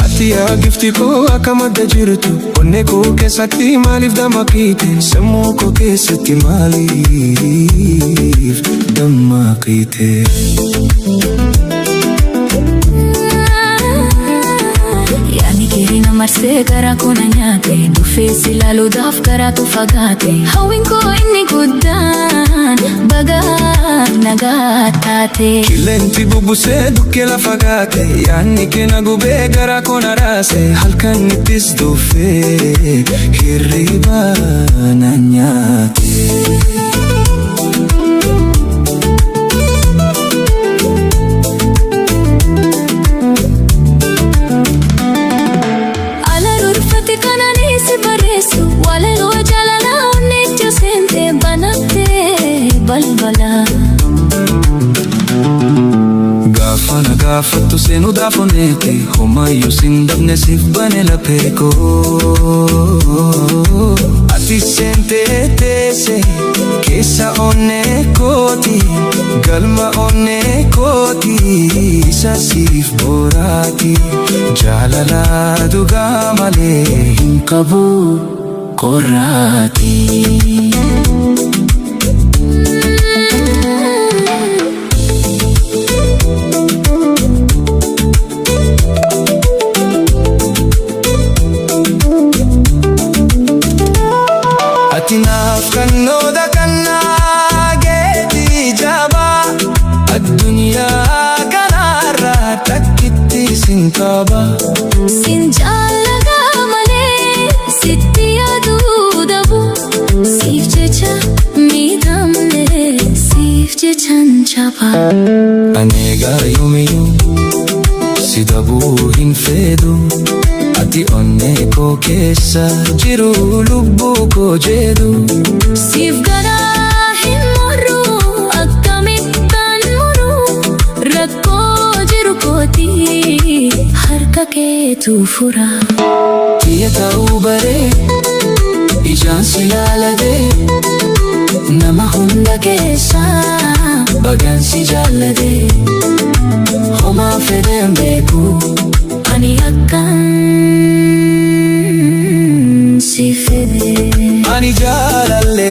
Ati yaa gifti koo akka madda jirtu, onnee koo keessatti maaliif dammaqiite? Sammuu koo keessatti maaliif dammaqiite? Yaadni kee na marsee garaa koo na nyaate. Dhufee si ilaaluudhaaf garaatu fagaate. Hawwiin koo inni guddaan baga nagaa taate. Qilleensi bubbisee dukkee lafa gaate. Yaadni kee na gubee garaa koo na raase. Halkan ittis dhufee hirriba na nyaate. Ala rurfate kanaan si barreessu walaloo jaalalaa onnee seente banattee balbala. Gaafa na gaafattu seenuu daafoneeti. Homaayyuu sin dhabne siif bane laphee koo. Ati seentee teesse keessa onnee kooti. Galma onnee kooti isa siif boraati. Jaalala dhugaa malee hin qabu qorraati. Ati naaf kannooda kannaa geetii jabaa. Addunyaa kanarraa takkitti sin qaba. Sin jaaladha malee sitti yaaduu dhabu. Siif jecha miidhamne, siif jechan caba. Ani egaa yoomiyyuu si dhabuu hin fedhu. Ati onnee koo keessa jiru lubbuu koo jedhu. Siif garaa hin murru, akkamittaan muru? Rakkoo jiru kooti harka keetu fura. Kiyya ta'uu baree ijaan si ilaaladee. Nama hunda keessaa Bagaan si jaalladee homaa fedheen beeku. Ani akkan si fedhe. Ani jaalallee.